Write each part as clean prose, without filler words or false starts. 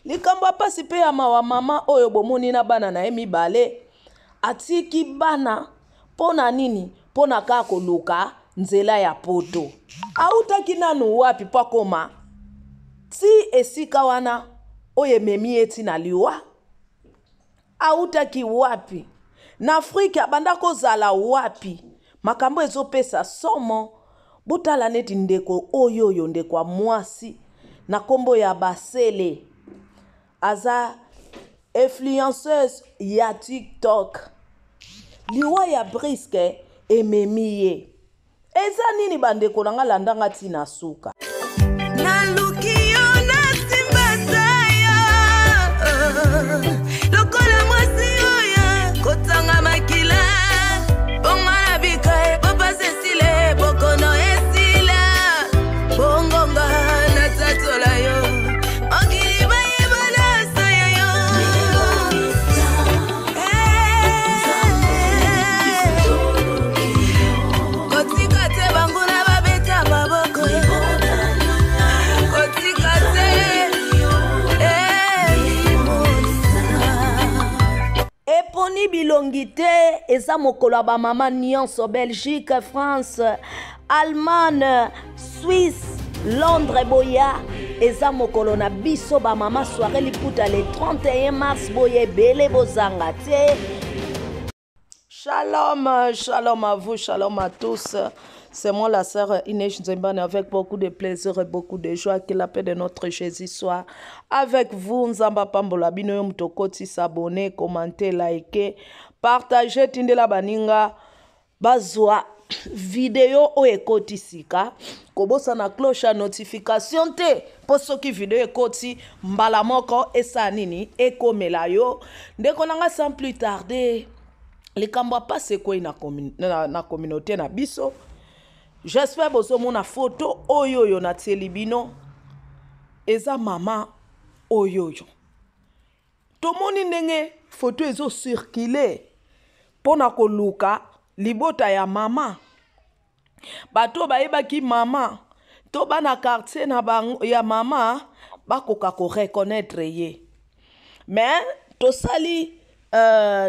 Likambo ya mpasi mpe ya mawa, mama oyo bomoni na bana na ye mibale atiki bana mpo na nini? Mpo na kaka koluka nzela ya poto. Autaki nanu wapi mpo akoma ti esika wana oyo ememi ye ti na liwa? Autaki wapi? Na Afrika abanda kozala wapi? Makambo ezopesa somo. Botala neti ndeko oyo oyo ndeko ya mwasi na nkombo ya Basele aza influenceuse ya TikTok. Liwa ya Briske ememi ye. Eza nini bandeko na nga, landa nga ti na suka. Naluki yo nasimbata yo lokola mwasi oyo kotanga makila bongo na bika bopasi esile bokono esila bongonga natatola yo mokili bayebana saya yo. Kotika te banguna babeta maboko, kotika te. Eponi bilongi te, eza mokolo ya bamama nyonso. Belgique, France, Allemagne, Suisse, Londres, boya, eza mokolo na biso bamama. Soirée liputa le 31 mars, boya ebele, bozanga te. Shalom, shalom à vous, shalom à tous. C'est moi la sœur Inès Nzembane avec beaucoup de plaisir et beaucoup de joie. Que la paix de notre Jésus soit avec vous. Nzamba pambola bino yo moto okoti s'abonner, commenter, liker, partager, tindela baninga bazwa video oyo ekoti sika. Kobosana cloche ya notification te, mpo soki video ekoti mbala moko esala nini, ekomela yo. Ndeko na nga, sans plus tarder, likambo ya pasi ekwei na communauté na biso. J'espère bozomona photo oyo oyo natieli bino. Eza mama oyo oyo tomoni ndenge photo ezocircule mpo na koluka libota ya mama, bato bayebaki mama to bana quartier na bango ya mama bakoka koreconnaître ye. Mais tosali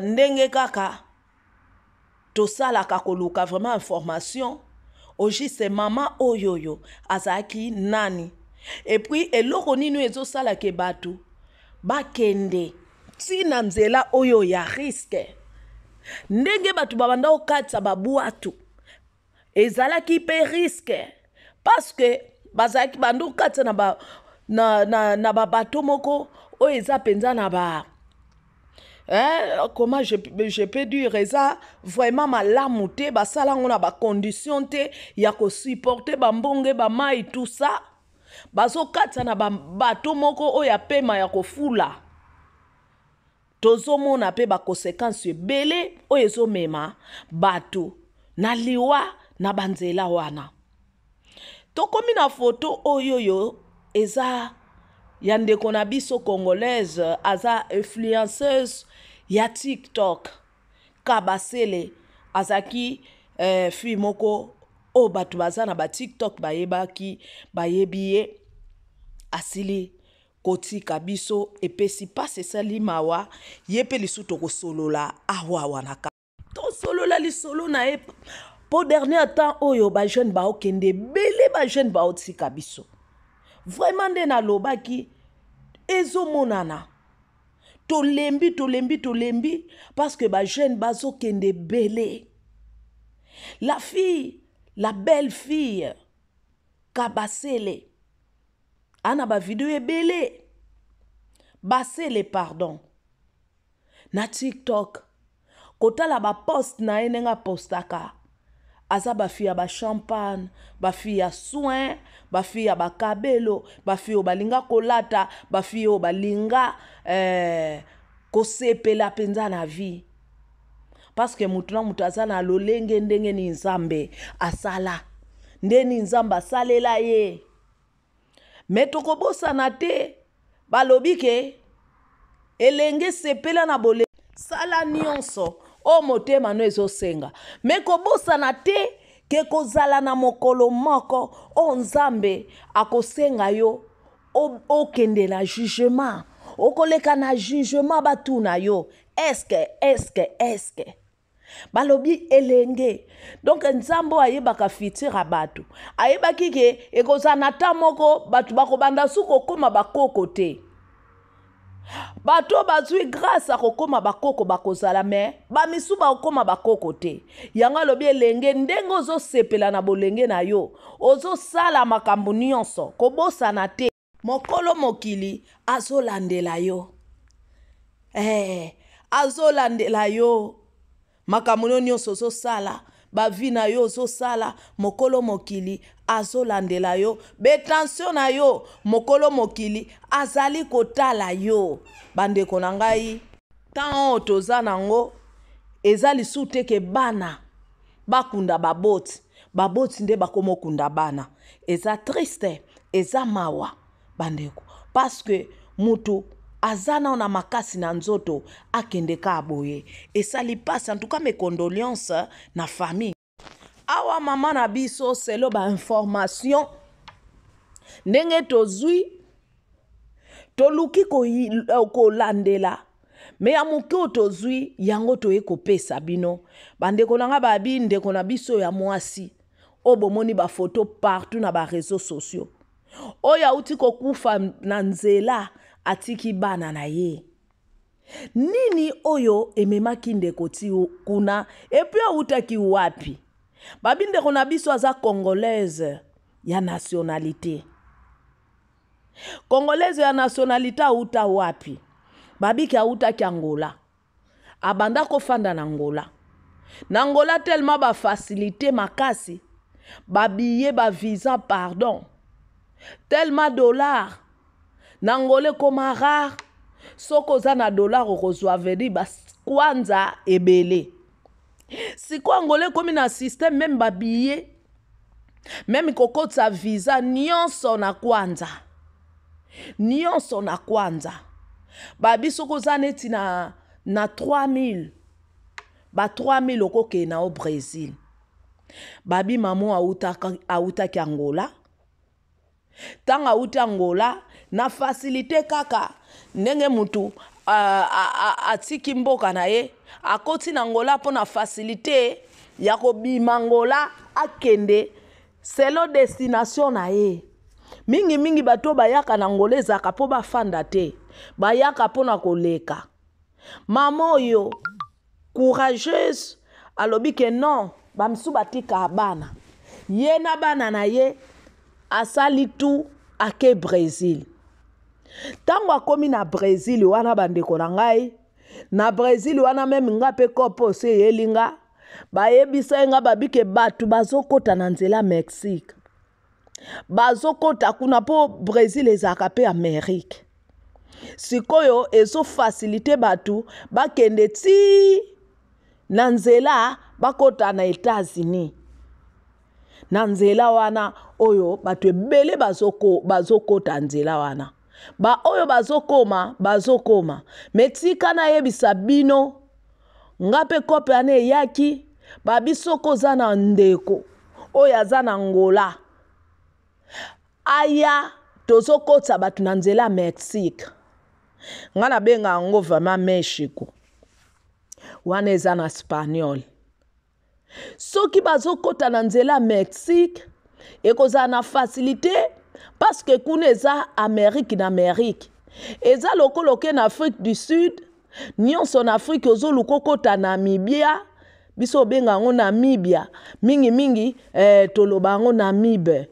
ndenge kaka tosalaka koluka vraiment information au juste, mama oyo oyo azalaki nani, et puis eloko nini oyo ezosalaka bato bakende ntina nzela oyo ya risque. Ndenge bato babanda kokatisa babwatu ezalaki mpe risque, parce que bazalaki banda kokatisa na ba na, na, na babato moko oyo eza mpenza na ba, hein, comment je peux dire, eza vraiment malamu te. Basala yango na bacondition te ya kosupporter bambonge, bamai, tout ça. Bazokatisa na babato moko oyo ya pema ya kofula. Tozomona mpe baconséquence ebele oyo ezomema bato na liwa na banzela wana. Tokomi na foto oyo oyo eza ya ndeko na biso congolaise, aza influenceuse ya TikTok, Kabasele. Azalaki fille moko oyo bato baza na baTikTok bayebaki, bayebi ye. Asili kotika biso, epesi mpasi, esali mawa. Ye mpe lisusu tokosolola awa wana, tosolola lisolo na ye, mpo dernier temps oyo bajeune baokende ebele, bajeune baotika biso vraiment. Nde nalobaki, ezomonana tolembi, tolembi, tolembi, parce que bajeune bazokende ebele. La fille, la belle fille Kabasele ana bavideo ebele, Basele pardon, na TikTok. Kotala bapost na ye ndenge apostaka, aza bafille ya bachampagne, bafille ya soin, bafille ya bakabelo, bafille oyo balinga kolata, bafille oyo balinga kosepela mpenza na vie, parce que motu na moto aza na lolenge ndenge nini Nzambe asala, ndeni Nzambe asalela ye. Me tokobosana te, balobi ke elenge sepela na bole, sala nyonso oyo motema no ezosenga. Me kobosana te ke kozala na mokolo moko oyo Nzambe akosenga yo okende na jugement. Okoleka na jugement batuna yo eske eske eske. Balobi elenge. Donc Nzambe oyo ayebaka futur ya bato, ayebaki ke ekozala na temps moko bato bakobanda su kokoma bakoko te. Bato oyo bazwi grâce ya kokoma bakoko bakozala, me bamisu bakokoma bakoko te. Yango alobi elenge, ndenge ozosepela na bolenge na yo, ozosala makambo nyonso, kobosana te. Mokolo mokili azolandela yo. Azolandela yo. Makambo no nyonso ozosala, ba vie na yo ozosala, mokolo mokili azolandela yo. Betension na yo, mokolo mokili azali kotala yo. Bandeko na ngai, temps oyo toza nango eza lisusu te ke bana bakunda baboti, baboti nde bakoma okunda bana. Eza triste, eza mawa bandeko, parce que mutu aza nao na makasi na nzoto akende ka boye, esali pasi. En tout cas mes condoléances na famille. Awa mama na biso selo ba information ndenge tozwi, toluki kolandela, me ya moke oyo tozwi yango toye kopesa bino. Bandeko na nga babi, ndeko na biso ya mwasi oyo bomoni ba photo partout na ba réseaux sociaux, oyo auti kokufa na nzela atiki bana na ye. Nini oyo ememaki ndeko ti kuna, et puis autaki wapi? Babi ndeko na biso aza congolaise ya nationalité. Congolaise ya nationalité auta wapi? Babiki autaki Angola. Abanda kofanda na Angola. Na Angola tellement ba facilité makasi, ba billet, ba visa, pardon. Tellement dollar. Na Angola ekoma rare. Soko oza na dollar okozwa veni ba kwanza ebele. Siko Angola ekomi na système même ba billet, même kokotisa visa nyonso na kwanza. Nyonso na kwanza. Babi soko oza neti na 3000, ba 3000 okokende na au Brésil. Babi mamo autaki Angola. Tango auti Angola na facilité kaka ndenge mutu atiki mboka na ye, akoti na Angola mpo na facilité ya kobima Angola akende selon destination na ye. Mingi mingi bato bayaka na Angola ezalaka mpo bafanda te, bayaka mpo na koleka. Mama oyo courageuse alobi ke non, bamisu batika bana. Ye na bana na ye asali tout ake Brésil. Tango akomi na Brésil wana bandeko na ngai, na Brésil wana meme nga pe kopo se eyeli nga, bayebisa ye nga babi ke bato bazokota na nzela Mexique. Bazokota kuna po Brésil ezalaka pe Amérique. Sikoyo ezo faciliter bato bakende ti na nzela bakota na États-Unis. Na nzela wana oyo bato ebele bazokota nzela wana. Ba oyo bazokoma, bazokoma. Me tika nayebisa bino, nga pe kope wana eyaki, ba biso koza na ndeko oyo aza na Angola. Aya tozokotisa bato na nzela Mexique. Nga nabenga yango vraiment Mexico. Wana eza na espagnol. Soki bazokota na nzela Mexique, ekozala na facilité parce que kuna eza Amérique na Amérique. Eza lokola oke na Afrique du Sud, nyonso na Afrique ozoluka okota na Namibia, biso obenga yango Namibia, mingi mingi toloba yango Namibe.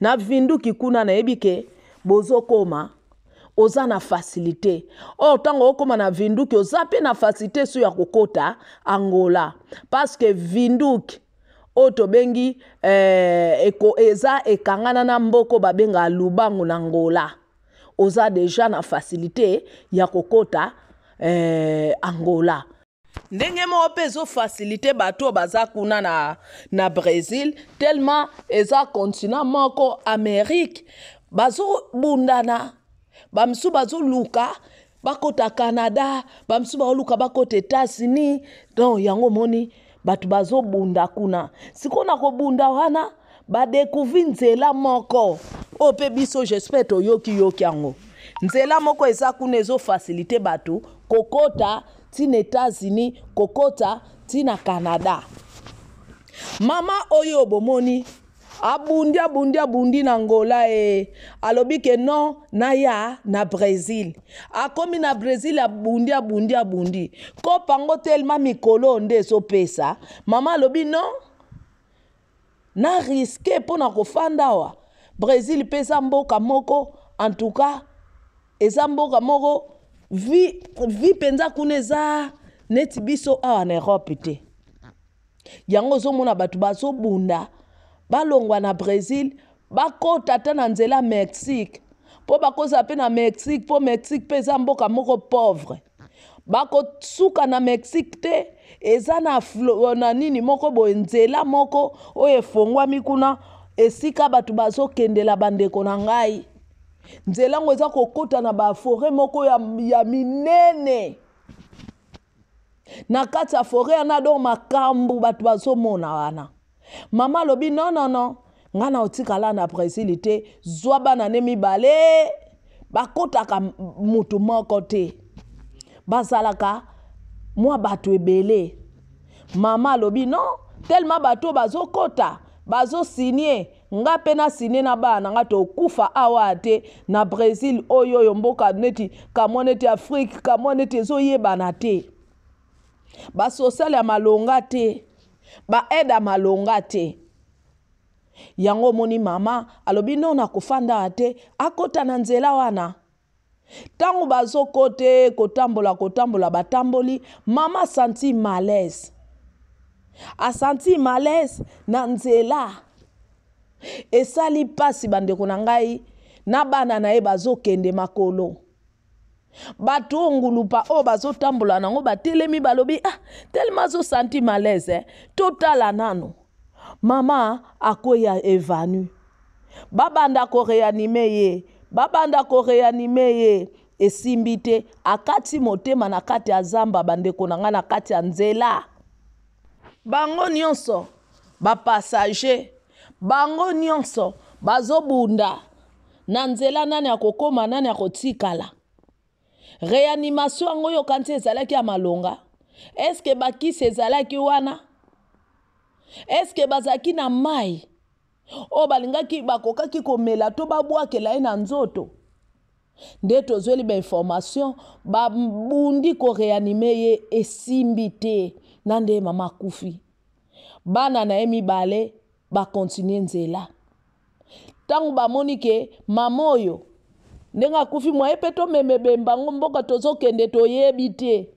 Na Vinduki kuna nayebi ke bozokoma, oza na facilité. Or tango okoma na Vinduki oza pe na facilité su ya kokota Angola, parce que Vinduki oyo tobengi eza ekangana na mboko babenga Lubangu na Angola. Oza déjà na facilité ya kokota Angola. Ndenge moko pe ezo facilité bato oyo baza kuna na Brésil, tellement eza continent moko Amérique, bazobundana, bamisu bazoluka bakota Canada, bamisu bazoluka bakota États-Unis. Donc yango moni bato bazobunda kuna. Sikoyo na kobunda wana ba découvrir nzela moko oyo pe biso j'espère toyoki yoki yango. Nzela moko eza kuna ezofasilite bato kokota ti na Etats-Unis, kokota ti na Canada. Mama oyo bomoni abundi abundi abundi na Angola e alobi ke non naya na Brésil. Akomi na Brésil abundi abundi abundi kopa yango telema mikolo nde ezopesa. Mama alobi non na riske mpo na kofanda awa. Brésil mpe eza mboka moko en tout cas eza mboka moko vi vi mpenza kuna eza neti biso awa na Europe te. Yango ozomona bato bazobunda balongwa na Brésil bakota ata na nzela Mexique mpo bakozala mpe na Mexique mpo Mexique mpe eza mboka moko pauvre. Bakosuka na Mexique te, eza na, na nini moko boye nzela moko oyo efongwami kuna esika bato bazokendela bandeko na ngai. Nzela yango eza kokota na baforet moko ya, ya minene na kati ya foret wana, donc makambo bato bazomona wana. Mama alobi non non non, ngai na otikala na Brésil te, zwa bana ne mibale, bakotaka mutu moko te, bazalaka mwa bato ebele. Mama alobi non, tellement bato bazokota bazosinie, nga mpe nasinie na bana na nga tokufa awa te na Brésil oyo oyo mboka neti kamwa neti Afrique kamwa neti ezoyebana te, basocial ya malonga te, baaide ya malonga te. Yango omoni mama alobi non nakofanda te, akota na nzela wana. Ntango bazokote kotambola kotambola batamboli, mama asanti malaise, asanti malaise na nzela. Esali mpasi bandeko na ngai na bana na ye bazokende makolo. Bato oyo ngulupa oyo bazotambola nango batelemi balobi ah, telema azosanti malaise eh? Totala nano. Mama akweya évanu, babanda koreanime ye, babanda koreanime ye, esimbi te, akati motema na kati ya zamba bandeko na ngai na kati ya nzela. Bango nyonso bapassager, bango nyonso bazobunda na nzela, nani akokoma nani akotikala. Reanimation yango oyo kanti ezalaki ya malonga, eske bakisi ezalaki wana, eske bazalaki na mai oyo balingaki bakokaki komela to babwakela ye na nzoto. Nde tozweli bainformation babundi koreanime ye esimbi te, na nde mama akufi. Bana na ye mibale bakontinue nzela. Ntango bamoni ke mama oyo ndenge akufi mwaye mpe tomeme bemba ngo mboka tozokende toyebi te,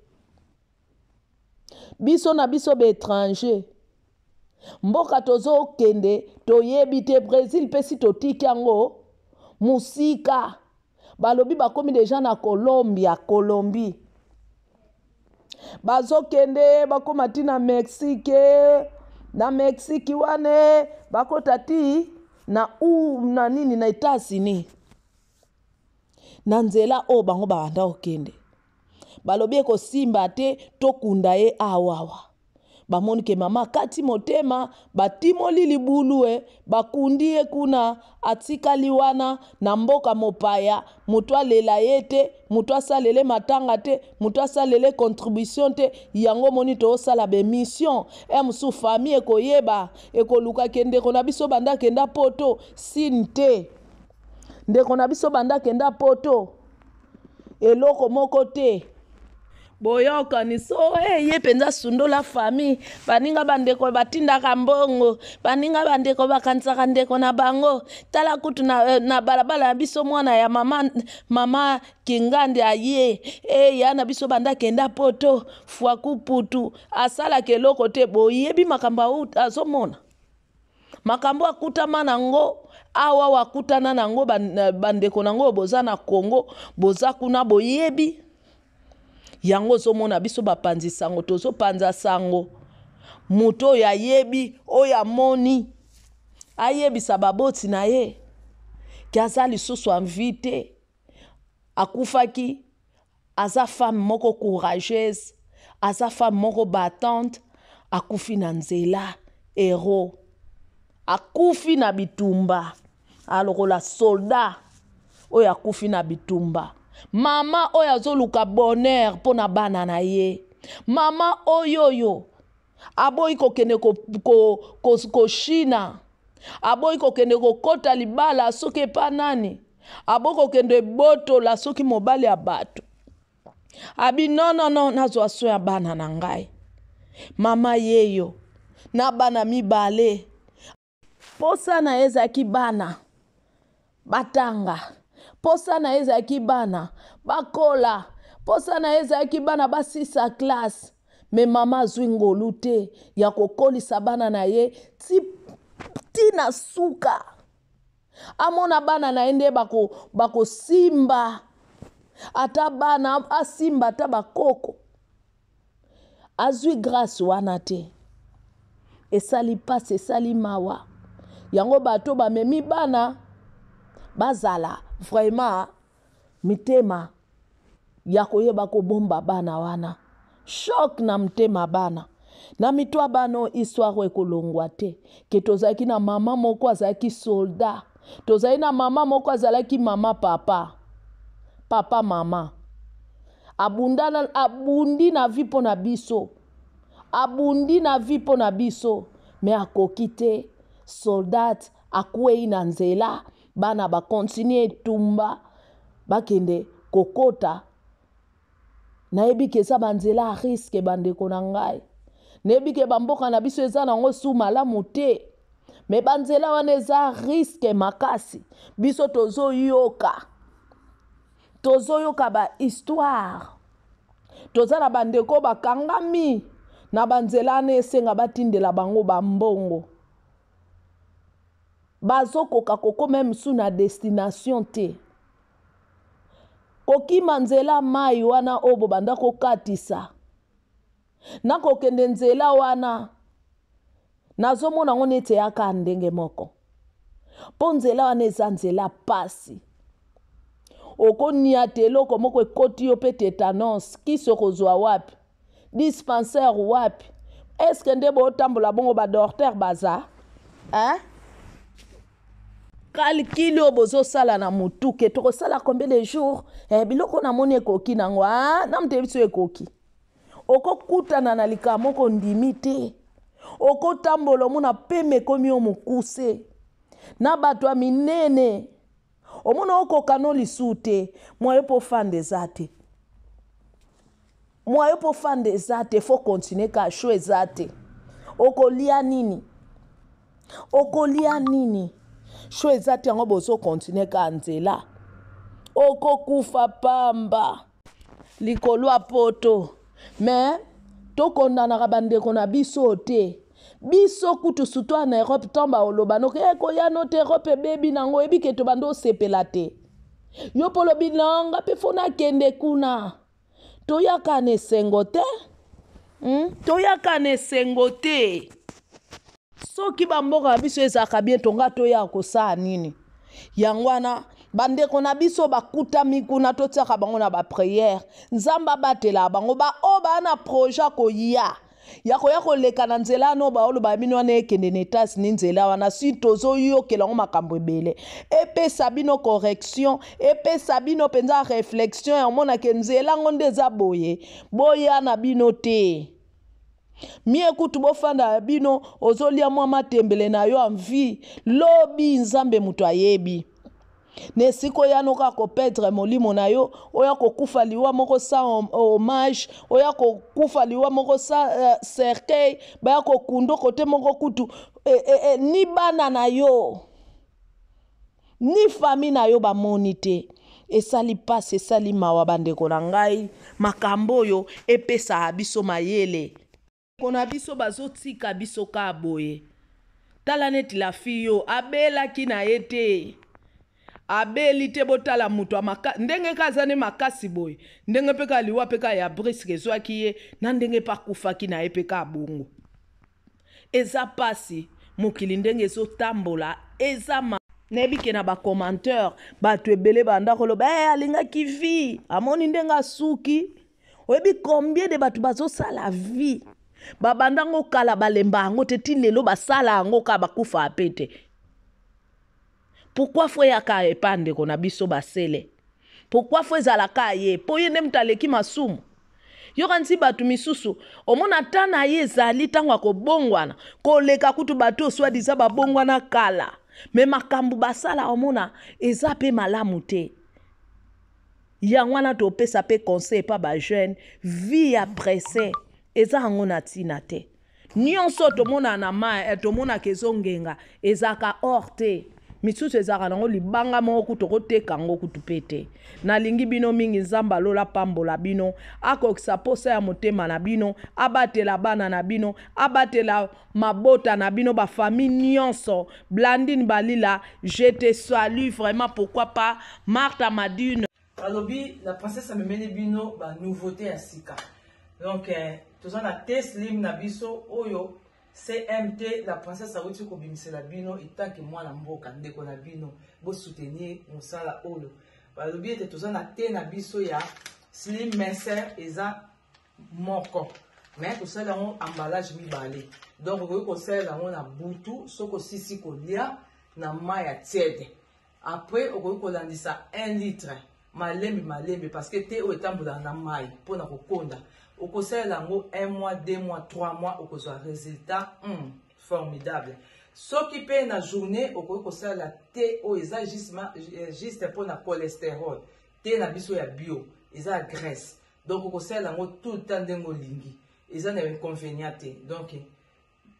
biso na biso baétranger mboka tozokende toyebi te. Brésil mpe si totiki yango mosika, balobi bakomi deja na Colombia, Colombie bazokende bakóma ti na Mexique, na Mexique wana bakota ti na u na nini na États-Unis. Na nzela oyo bango babanda kokende balobi ekosimba te, tokunda ye awawa. Bamoni ke mama akati motema, batimoli libulu e bakundi ye kuna, atikali wana na mboka mopaya, moto alela ye te, moto asalele matanga te, moto asalele contribution te. Yango moni toosala bemission e mosusu famille ekoyeba ekoluka ke ndeko na biso banda kenda poto sine te, ndeko na biso banda kenda poto eloko moko te. Boyokani so hey, ye mpenza sundola famille, baninga bandeko batindaka mbongo, baninga bandeko bakanisaka ndeko na bango. Tala kutu na, na balabala na biso mwana ya mama, mama Kingandi aye hey, ya na biso banda kenda poto fwaku putu asalaka eloko te. Boyebi makambo azomona makambo akutama nango awa wakutana nango bandeko nango boza na Congo boza kuna boyebi yango. Ozomona biso bapanzi sango tozopanza sango, moto oyo ayebi oyo amoni ayebisa baboti na ye ke aza lisusu envie te, akufaki. Aza femme moko courageuse, aza femme moko battante, akufi na nzela, héros akufi na bitumba alokola soldat. oyo akufi na bitumba. Mama oyo azoluka bonheur mpo na bana na ye. Mama oyo oyo aboyi kokende koshina ko, ko, ko, aboyi kokende kokota libala soki epa nani, aboyi kokende botola soki mobali ya bato. Abi non non non, nazwa soin ya bana na ngai. Mama yeyo na bana mibale, posa na ye ezalaki bana batanga, posa na ye ezalaki bana bakola, posa na ye ezalaki bana basisa classe. Me mama azwi ngolu te ya kokolisa bana na ye ti, ti na suka. Amona bana na ye nde bakosimba bako ata bana asimba ata bakoko. Azwi grâce wana te. Esali pasi, esali mawa. Yango bato bamemi bana bazala vraiment mitema ya koyeba kobomba bana wana. Choc na motema bana. Na mitwa bana oyo histoire oyo ekolongwa te. Ke tozalaki na mama moko azalaki soldat. Tozalaki na mama moko azalaki mama papa. Papa mama. Abunda, abundi na vie mpo na biso. Abundi na vie mpo na biso. Me akoki te. Soldat akwei na nzela. Bana ba continue etumba. Bakende kokota. Nayebi ke eza banzela ya risque bandeko na ngai. Nayebi ke bamboka na biso eza nango su malamu te. Me banzela wana eza risque makasi. Biso tozoyoka. Tozoyoka ba histoire. Toza na bandeko bakangami na banzela wana, esenga batindela bango bambongo. Bazokoka kokoma mosusu na destination te. Kokima nzela mai wana oyo bobanda kokatisa. Na kokende nzela wana, nazomona yango neti eyaka ndenge moko. Mpo nzela wana eza nzela pasi. Okoniata eloko moko ekoti yo mpe tétanos, kisi okozwa wapi? Dispensaire wapi? Est-ce que nde botambola bongo ba docteur baza? Hein? Calcul oyo bozosala na motu ke tokosala combien de jours? Eh, biloko namoni ekoki nango, ah, na moto yebi so ekoki. Okokutana na likambo moko ndimi te. Okotambola omona pema ekomi yo mokuse. Na bato ya minene. Omona okoka no lisu te. Mwayo po fanda eza te. Mwayo po fanda eza te, faut continuer ka show eza te. Okolia nini? Okolia nini? Show eza te yango bozo continuer ka nzela. Okokufa pamba. Likolo ya poto. Mais tokondanaka bandeko na biso te. Biso kutu surtout en Europe tant ba oloba noki eh, koya no te Europe ebebi nango oyebi ke tobanda osepela te. Yo mpo olobi nanga mpe fo nakende kuna. Toyaka na esengo te. Toyaka na esengo te. Soki bamboka na biso ezalaka bien tonga toyaka kosala nini? Yango wana bandeko na biso bakutami kuna totiaka bango na ba prière. Nzambe abatela bango ba oyo ba na projet koya. Ya koya koleka na nzela wana oyo baoloba bino wana ekende na États-Unis nzela wana si tozoyokela yango makambo ebele. Epesa bino correction, epesa bino mpenza réflexion ya omonake nzela yango nde eza boye. Boya na bino te. Mie kutu bofanda ya bino ozolia mwa matembele na yo en vie. Lobi Nzambe moto ayebi. Na esika oya noka kopedre molimo na yo, oya kokufa liwa moko sans hommage, oya kokufa liwa moko sans cercueil, baya kokundo kote moko kutu ni bana na yo ni famille na yo bamoni te. Esali pasi, esali mawa bandeko na ngai. Makambo oyo epesaka biso mayele. Kona biso bazotika biso ka boye. Tala neti la fille yo abelaki na ye te. Abeli te botala moto ndenge ka aza ne makasi boye. Ndenge pe ka liwa pe ka ya briske ezwaki ye na ndenge pa akufaki na ye pe ka bongo. Eza pasi mokili ndenge ezotambola eza ma nayebi ke na ba commentaire bato ebele banda koloba alingaki vie amoni ndenge asuki. Oyebi combien de bato bazosala vie babanda ngo kala balemba yango te ti lelo basala yango kaka bakufa pe te. Pourquoi faut eyaka epa ndeko na biso basele? Pourquoi faut ezalaka ye? Po ye nde moto aleki masumu. Yokanisi bato misusu omona ata na ye ezali ntango akobongwana koleka kutu bato oyo soi-disant babongwana kala, me makambo basala omona eza mpe malamu te. Yango wana topesa mpe conseil epa bajeune, vie ya presse eza yango na ntina te. Nyonso tomonaka na mai, tomonaka ezongenga, ezalaka or te. Misusu ezalaka nango libanga moko kutu okoteka yango kutu mpe te. Nalingi bino mingi, Nzambe alola pambola bino, akokisa posa ya motema na bino, abatela bana na bino, abatela mabota na bino, ba famille nyonso. Blandine Balila, je te salue vraiment, pourquoi pas Martha Madune. Balobi la princesse amemeli bino ba nouveauté ya sika. Donc toza na thé slim na biso oyo CMT la princesse awuti kobimisela bino etanke mwana mboka ndeko na bino, bo soutenir mosala oyo. Balobi ete toza na thé na biso ya slim minceur eza moko, mais tosali yango emballage mibale. Donc okoki kosalela yango na butu soki osisi kolia na mai ya tiède. Après okoki kolandisa 1 litre malembe malembe, parce que thé oyo etambolaka na mai mpona kokonda. Okosalela yango 1 mois, 2 mois, 3 mois, okozwa résultat formidable. Soki mpe na journée okoki kosalela thé oyo eza juste mpona cholestérol, thé na biso ya bio eza ya graisse, donc okosalela yango tout le temps ndenge olingi, eza na inconvénient te. Donc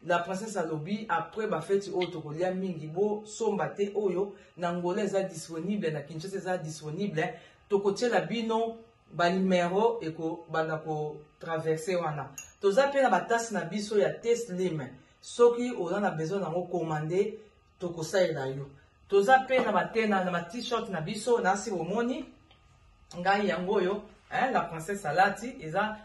la princesse alobi après bafeti oyo tokolia mingi, bosomba te oyo na Angola eza disponible, na Kinshasa eza disponible. Tokotiela bino banimero ekobanda kotraverse wana. Toza mpe na batasi na biso ya thé slim, soki oza na besoin nango commande, tokosalela yo. Toza mpe na bate na ba t-shirt na biso nasi bomoni ngai yango oyo, hein, la princesse alati eza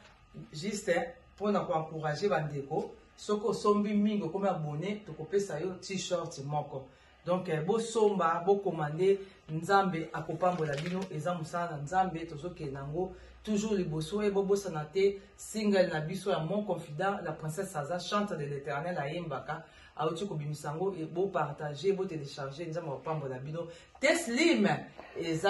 juste mpona koencourage bandeko. Soki osombi mingi, okomi abonné, tokopesa yo t-shirt moko. Donc bosomba, bokomande, Nzambe akopambola bino. Eza mosala na Nzambe, tozokende yango toujours liboso. E bobosana te single na biso ya Mon Confident, la princesse aza chantre de l'Éternel, ayembaka, auti kobimisa yango. Bopartage, botélécharge, Nzambe akopambola bino. Thé slim eza.